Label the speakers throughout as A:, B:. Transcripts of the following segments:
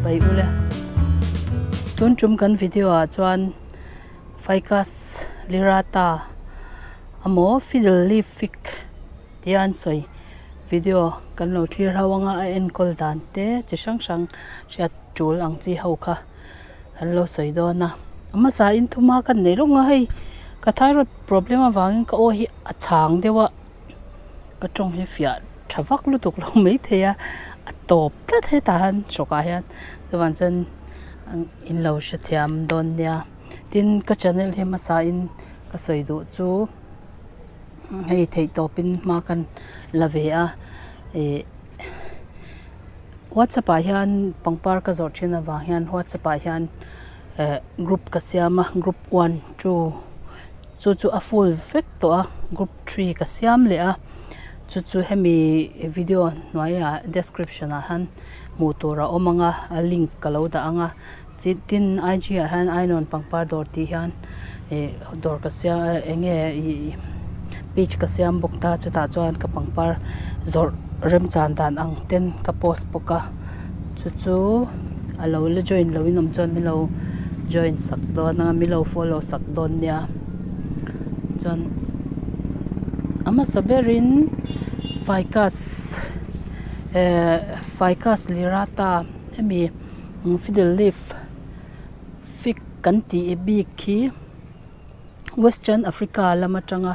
A: Chibai ule. Tun tum kan video ah chuan Ficus lirata emaw fiddle leaf fig tia an sawi video kan lo thlir ho anga a enkawl dan te chi hrang hrang hriat tul ang chi ho kha an lo sawi dawn a. A hmasa in thuma kan nei lawng a hei ka thyroid problem avangin ka aw hi a chhang deuh a. Ka tawng hi fiah tha vak lutuk lo mai thei a, a tawp tlat hetah hian hrawkah hian chuvang chuan in lo hrethiam dawn nia. Tin ka channel hi hmasa in ka sawi duh chu hei theih tawp in hma kan la ve a ih whatsapp ah hian pangpar ka zawrh thin avang hian whatsapp ah hian eh group ka siam a group one two. Chu chu a full vek tawh a group three ka siam leh a chu chu hemi video hnuaiah description ah hian hmuh tur a awm ang a a link ka lo dah ang a chi tin I G ah hian ainawn pangpar dawr tih hian ih dawr ka siam eng nge ih page ka siam bawk ta chutah chuan ka pangpar zawrh remchan dan ang ten ka post bawk a chu chu a lo la join loh in awm chuan min lo join sak dawn a min lo follow sak dawn nia chuan a hmasa berin ficus eh ficus lirata hemi fiddle leaf fig kan tih bik hi. Western Africa lam atanga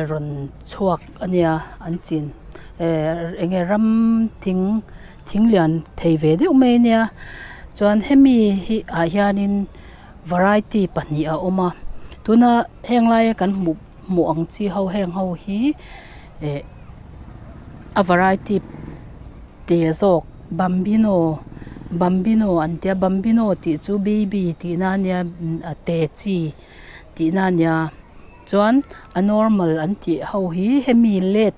A: rawn chhuak a nia an chin eh eng nge ram thing thing lian thei ve deuh mai a nia chuan hemi hi ah hianin variety pahnih a awm a tuna heng laia kan hmuh hmuh ang chi ho heng ho hi eh a variety te zawk bambino bambino an tia bambino tih chu baby tih na ania a te chi tih na ania chuan a normal an tih ho hi hemi let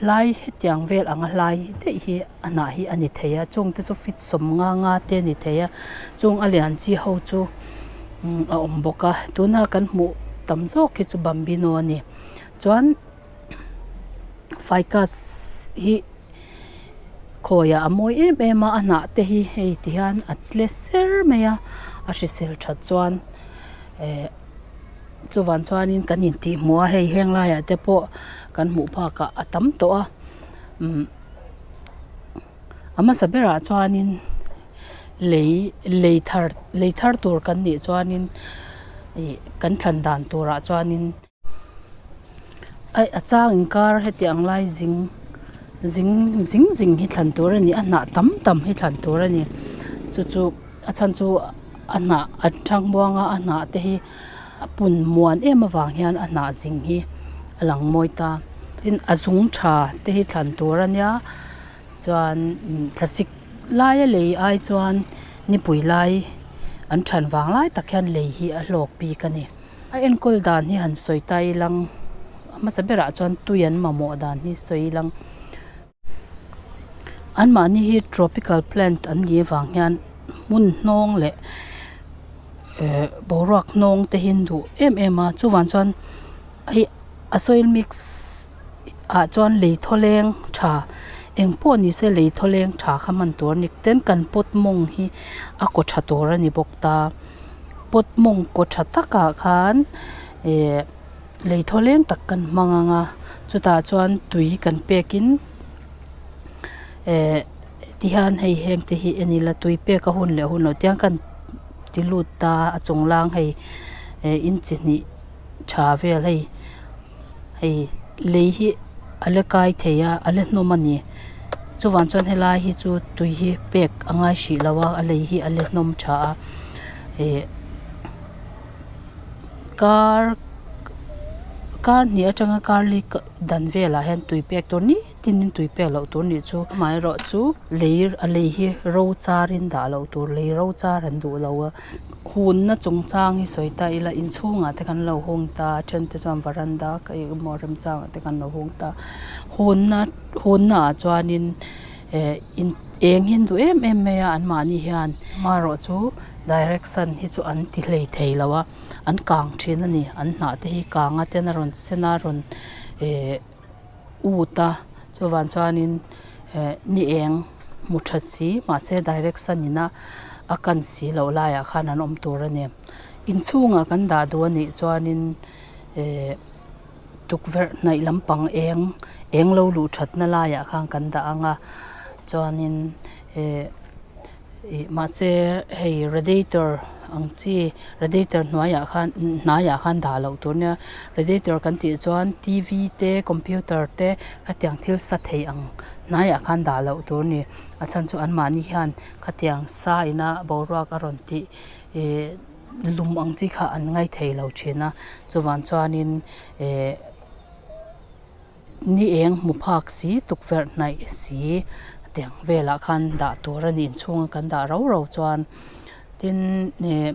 A: lai hetiang vel anga hlai daih hi a hnah hi a ni thei a chung te chu feet sawm nga nga te a ni thei a chung a lian chi ho chu a awm bawk a tuna kan hmuh tam zawk hi chu bambino a ni chuan. Ficus hi khawiah a mawi em em a a hnah te hi hei ti hian a tle ser mai a a hrisel that chuan eh chuvang chuanin kan intih hmuh a hei heng laiah te pawh kan hmuh phakah a tam tawh a umm a hmasa berah chuanin lei lei thar lei thar tur kan nih chuanin ih kan thlan dan turah chuanin. Aih a chang inkar heti ang lai zing zing zing zing hi thlan tur a ni a hnah tam tam hi thlan tur a ni chu chu a chhan chu a hnah a thang muang a a hnah te hi a pun muan em avang hian a hnah zing hi a lang mawi ta tin a zung tha te hi thlan tur a nia chuan thlasik laia lei ai chuan nipui lai an than vang lai tak hian lei hi a hlawk bik a ni. A enkawl dan hi han sawi ta ilang a hmasa berah chuan tui an mamawh dan hi sawi ilang anmahni hi tropical plant an nih avang hian hmun hnawng leh eh boruak hnawng te hi an duh em em a chuvang chuan hei a soil mix ah chuan lei thawleng tha eng pawh ni se lei thawleng tha kha hman tur a ni tin kan pot mawng hi a kaw tha tur a ni bawk ta. Pot mawng kaw tha takah khan eh lei thawleng tak kan hmang ang a chutah chuan tui kan pekin eh tihian hei heng te hi en ila tui pek a hun leh hun loh tiang kan ti lut ta a chung lang hei eh inchi hnih tha vel hei hei lei hi a la kai thei a a la hnawm a ni chuvang chuan helai hi chu tui hi pek a ngai hrih lo a a lei hi a la hnawm tha a ih kar kar hnih atanga kar li dan velah hian tui pek tur ni tinin tui pek loh tur nih chu amaherawhchu lei a lei hi ro charin dah loh tur lei ro char an duh lo a hunna chungchang hi sawi ta ila inchhungah te kan lo hung ta a then te chuan varanda ka emaw remchangah te kan lo hung ta hunna hunna ah chuanin eh in eng hi an duh em em mai a anmahni hian amaherawhchu direct sun hi chu an ti hlei thei lo a an kang thin a ni an hnah te hi kang a ten a rawn sen a rawn eh. Ut a chuvang chuanin eh ni eng. hmu tha si mahse direct sun in a a kan si loh laiah khan an awm tur a ni inchhungah kan dah duh a nih chuanin ehh tukverh hnaih lampang eng eng lo luh that na laiah khan kan dah ang a chuanin ehh ih mahse hei radiator ang chi radiator hnuaiah khan hnaiah khan dah loh tur nia radiator kan tih chuan t v te computer te khatiang thil sa thei ang hnaiah khan dah loh tur a ni a chhan chu anmahni hian khatiang sa ina boruak a rawn tih ih lum ang chi kha an ngai thei lo thin a chuvang chuanin eh ni eng hmu phak si tukverh hnaih si tiang velah khan dah tur a ni inchhunga kan dah rau rau chuan tin ih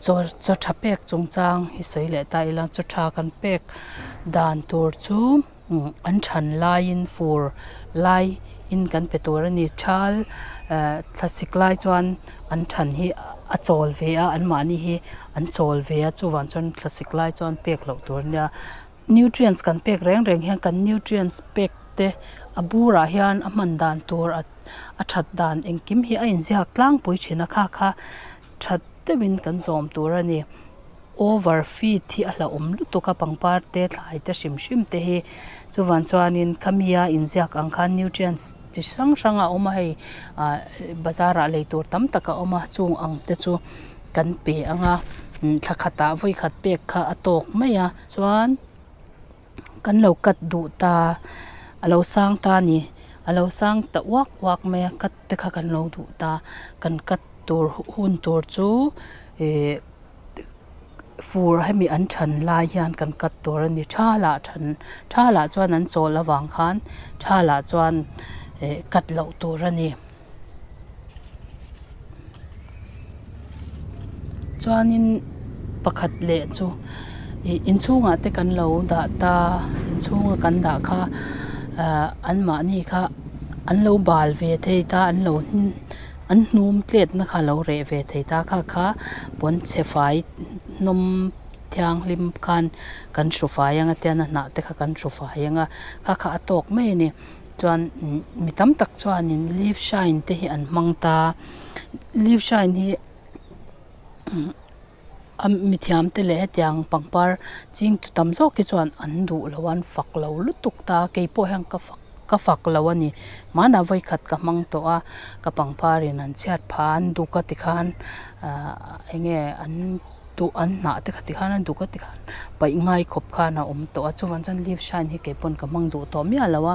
A: chaw chaw tha pek chungchang hi sawi leh ta ila chaw tha kan pek dan tur chu. An than laiin fur laiin kan pe tur a ni. Thal eh thlasik lai chuan an than hi a chawl ve a anmahni hi an chawl ve a chuvang chuan thlasik lai chuan pek loh tur a nia. Nutrients kan pek reng reng hian kan nutrients pek te a burah hian a hman dan tur a that dan engkim hi a inziak tlangpui thin a kha kha that deuhin kan zawm tur a ni. Over feed hi a hlauhawm lutuk a pangpar te thlai te hrim hrim te hi chuvang chuanin khami a inziak ang khan nutrients chi hrang hrang a awm a hei ah bazar ah lei tur tam tak a awm a chung ang te chu kan pe ang a thla khatah vawi khat pek kha a tawk mai a chuan kan lo cut duh ta a lo sang ta a ni a lo sang ta uak uak mai a cut te kha kan lo duh ta kan cut tur hun tur chu ihh. Fur hemi an than lai hian kan cut tur a ni thalah than thalah chuan an chawl avang khan thalah chuan eh cut loh tur a ni chuanin pakhat leh chu ih inchhungah te kan lo dah ta inchhunga kan dah kha ah anmahni kha an lo bal ve thei ta an lo An hnum tletna kha lo reh ve thei ta kha kha pawnchhe fai hnawm thianghlim khan kan hru fai ang a tian a hnah te kha kan hru fai ang a kha kha a tawk mai a ni chuan mi tam tak chuanin leaf shine te hi an hmang ta leaf shine hi a mithiam te leh hetiang pangpar ching tu tam zawk hi chuan an duh lo a an fak lo lutuk ta keipawh hian ka fak ka fak lo a ni hmanah vawi khat ka hmang tawh a ka pangpar in an chhiat phah a an duk a tikhan ahh eng nge an duh an hnah te kha tikhan an duk a tikhan paih ngai khawp khan a awm tawh a chuvang chuan leaf shine hi kei pawn ka hmang duh tawh miah lo a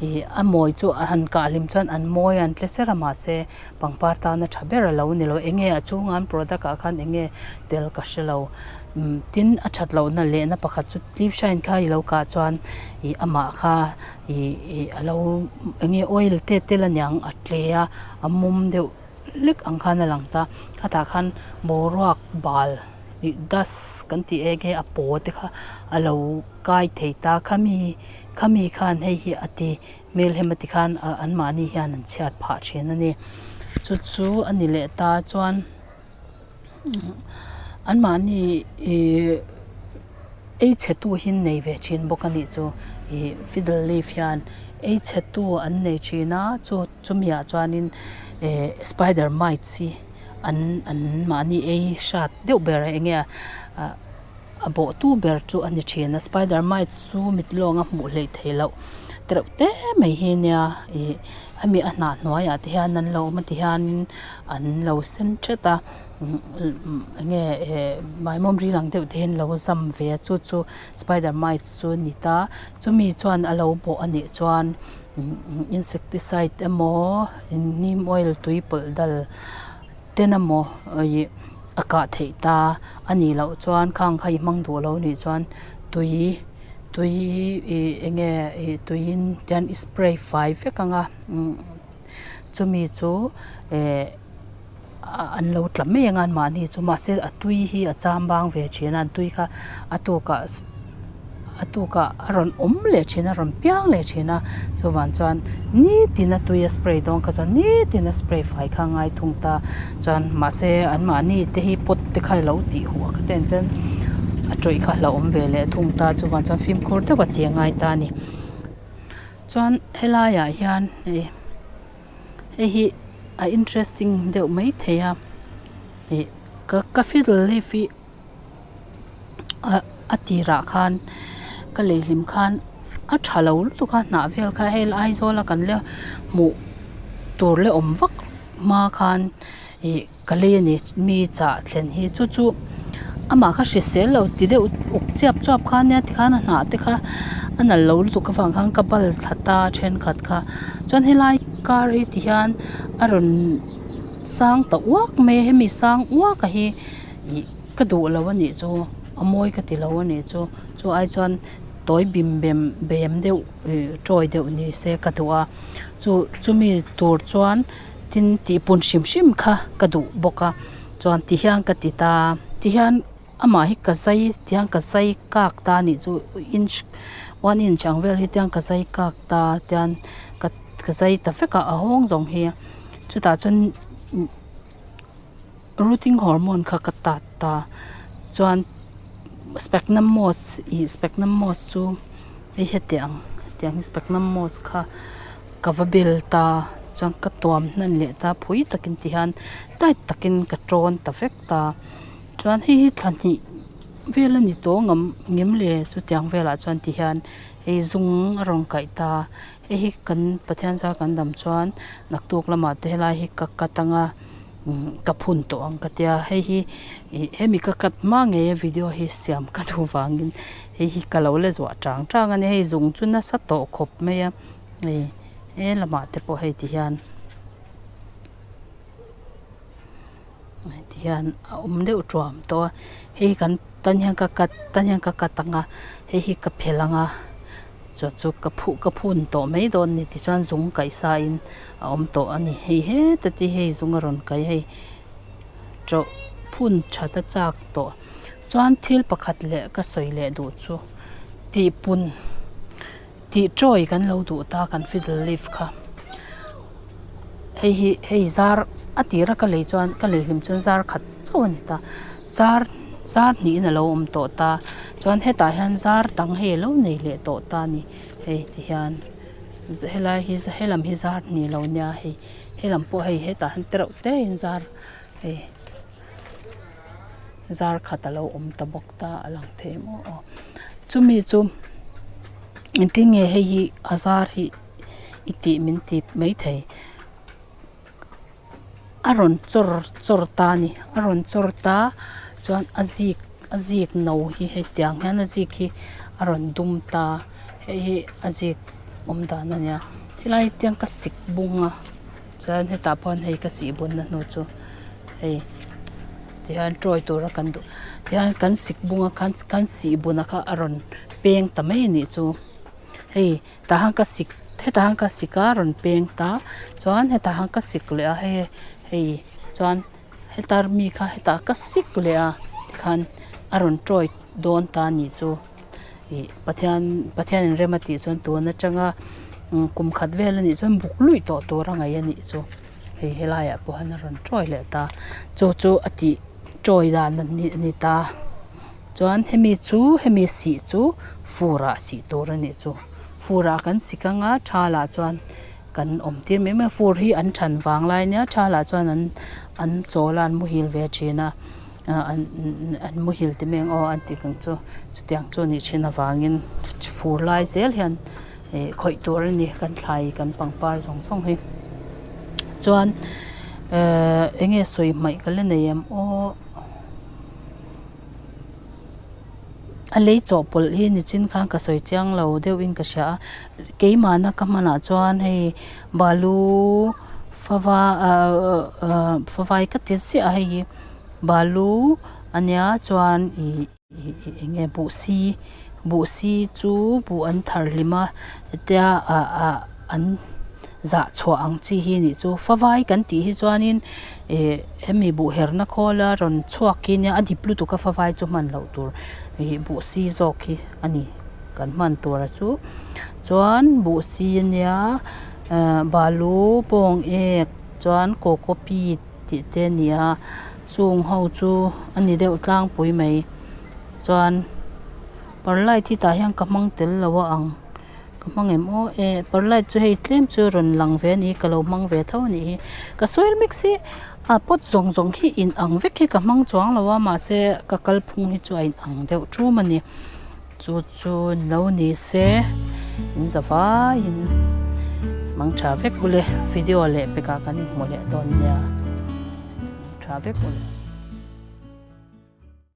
A: ih a mawi chu a han kah hlim chuan an mawi a an tle ser a mahse pangpar tana tha ber a lo ni lo eng nge a chhunga an product ah khan eng nge tel ka hre lo umm tin a that lohna lehna pakhat chu leaf shine kha i lo kah chuan ih amah kha ih ih a lo eng nge oil te tel aniang a tle a a mum deuh hlek ang khan a lang ta khatah khan boruak bal ih dust kan tih eng nge a paw te kha a lo kai thei ta khami khami khan hei hi a ti. Hmelhem a ti khan anmahni hian an chhiat phah thin a ni. Chu chu a ni leh ta chuan anmahni ih ei chhe tu hi an nei ve thin bawk a nih chu ih fiddle leaf hian ei chhe tu an nei thin a chu chumi ah chuanin eh spider mites hi an anmahni ei hrat deuh ber a eng nge ah a bawhtu ber chu a ni thin a spider mites chu mit lawnga hmuh hleih theih loh tereuh te mai hi nia ih hemi a hnah hnuaiah te hian an lo awm a ti hianin an lo sen thet a eng nge eh maimawm ril ang deuh te hian lo zam ve a chu chu spider mites chu a ni ta chumi chuan a lo bawh a nih chuan insecticide emaw neem oil tui pawlh dal ten emaw ih a kah theih ta a nih loh chuan khang kha i hmang duh lo nih chuan tui tui ih eng nge ih tuiin tian i spray fai vek ang a chumi chu eh an lo tla mai ang a anmahni chu mahse a tui hi a cham bang ve thin a an tui kha a tukah a tukah a rawn awm leh thin a rawn piang leh thin a chuvang chuan nitin a tui a spray dawn kha chuan nitin a spray fai kha a ngai thung ta chuan mahse anmahni te hi pot te kha ilo tih huh a ten ten a tawih kha a hlauhawm ve leh thung ta chuvang chuan fimkhur deuh a tih a ngai ta a ni chuan helaiah hian hei. Hei hi a interesting deuh maithei a ih ka ka fiddle leaf hi ah a tirah khan ka lei hlim khan a tha lo lutuk a hnah vel kha hei Aizawl a kan la hmuh tur la awm vak hma khan ih ka lei a ni mi chah thlen hi chu chu amah kha hrisel lo ti deuh uk chiap chuap kha ania tikhan a hnah te kha a nalh lo lutuk avang khan ka bal thla ta thenkhat kha chuan helai kar hi ti hian a rawn sang ta uak mai a hemi sang uak a hi ih ka duh lo a nih chu a mawi ka ti lo a nih chu chu ai chuan tawi bim bem bem deuh ih tawi deuh ni se ka duh a chu chumi tur chuan. Tin tih pun hrim hrim kha ka duh bawk a chuan ti hian ka ti ta ti hian amah hi ka zai ti hian ka zai kak ta a nih chu inch one inch ang vel hi tiang ka zai kak ta tian ka ka zai ta vek a a hawng zawng hi chutah chuan rooting hormone kha ka tat ta chuan sphagnum moss ih sphagnum moss chu hei hetiang hetiang hi sphagnum moss kha. Ka va bel ta chuan ka tuam hnan leh ta phui takin ti hian tight takin ka tawn ta vek ta chuan hei hi thla hnih vel a ni tawh ngam ngem le chutiang velah chuan ti hian hei zung a rawn kaih ta hei hi kan Pathian zar kan dam chuan naktuk lamah te helai hi ka cut anga ka phun tawh ang ka tia hei hi ih hemi ka cut hma ngei a video hi siam ka duh vangin hei hi ka lo la zuah chang chang a ni hei zung chu nasa tawh khawp mai a. Hei he lamah te pawh hei ti hian hei ti hian a awm deuh tuam tawh a hei kan tan hian ka cut tan hian ka cut ang a hei hi ka phelh ang a chu chu ka phuh ka phun tawh mai dawn a ni tichuan zung kaih sa in a awm tawh a ni hei heta te hi hei zung a rawn kai hei tawh phun that a chak tawh chuan thil pakhat leh ka sawi leh duh chu tihpun. Tih chawi kan lo duh ta kan fiddle leaf kha hei hi hei zar a tira ka lei chuan ka lei hlim chuan zar khat chauh a ni ta zar zar hnihin a lo awm tawh ta chuan hetah hian zar dang hei a lo nei leh tawh ta a ni hei ti hian helai hi helam hi zar hnih lo nia hei helam pawh hei hetah hian te reuh te in zar hei zar khat a lo awm ta bawk ta a lang thei maw aw chumi chu engtin nge hei hi a zar hi i tih min ti maithei a rawn chawr chawr ta a ni a rawn chawr ta chuan a zik a zik no hi hetiang hian a zik hi a rawn dum ta hei hi a zik awm dan a nia helai tiang ka sik bung a. Chuan hetah pawh hei ka sih bunna hnu chu hei tihian tawi tura kan duh tihian kan sik bunga khan kan sih buna kha a rawn peng ta mai a nih chu hei tah hian ka sik hetah hian ka sik a rawn peng ta chuan hetah hian ka sik leh a hei hei chuan heta mi kha hetah ka sik leh a tikhan a rawn tawi dawn ta a nih chu. Ih Pathian Pathianin rem a tih chuan tun atanga kum khat vel a nih chuan buk luih tawh tur a ngaih a nih chu hei helaiah pawh hian a rawn tawi leh ta chu chu a tih tawi dan a ni ta chuan hemi chu hemi sih chu fur ah sih tur a nih chu fur ah kan sik anga thal ah chuan kan awm tir mai mai a fur hi an than vang lai nia thal ah chuan an an chawl a an muhil ve thin a. An muhil te mai ang aw an tih ang chu chutiang chu a nih thin avangin fur lai zel hian ih khawih tur a ni kan thlai kan pangpar zawng zawng hi chuan ehh eng nge sawi hmaih ka la nei em aw a lei chawhpawlh hi nichin khan ka sawi chiang lo deuhin ka hria a keimahna ka hmanah chuan hei balu fava ahh favai ka ti ziah a hei hi. Balu a nia chuan ih ih eng nge buhsi buhsi chu buh an thar hlim a hetia ah ah an zah chhuah ang chi hi anih chu favai kan tih hi chuanin ih hemi buh herna khawla rawn chhuak hi nia a dip lutuk a favai chu hman loh tur ih buhsi zawk hi a ni kan hman tur a chu chuan buhsi a nia ah balu bawng ek chuan cocopeat. Tih te a ni a chung ho chu a ni deuh tlangpui mai chuan perlite hi tah hian ka hmang tel lo a ang. Ka hmang em aw e perlite chu hei tlem chu rawn lang ve a ni ka lo hmang ve tho a nih hi ka soil mix hi a pot zawng zawng hi in ang vek hi ka hmang chuang lo a mahse ka kalphung hi chu a in ang deuh ṭum a ni chu chu lo ni se in za vaiin hmang tha vek ule video leh pekah kan inhmu leh dawn nia tha vek ule.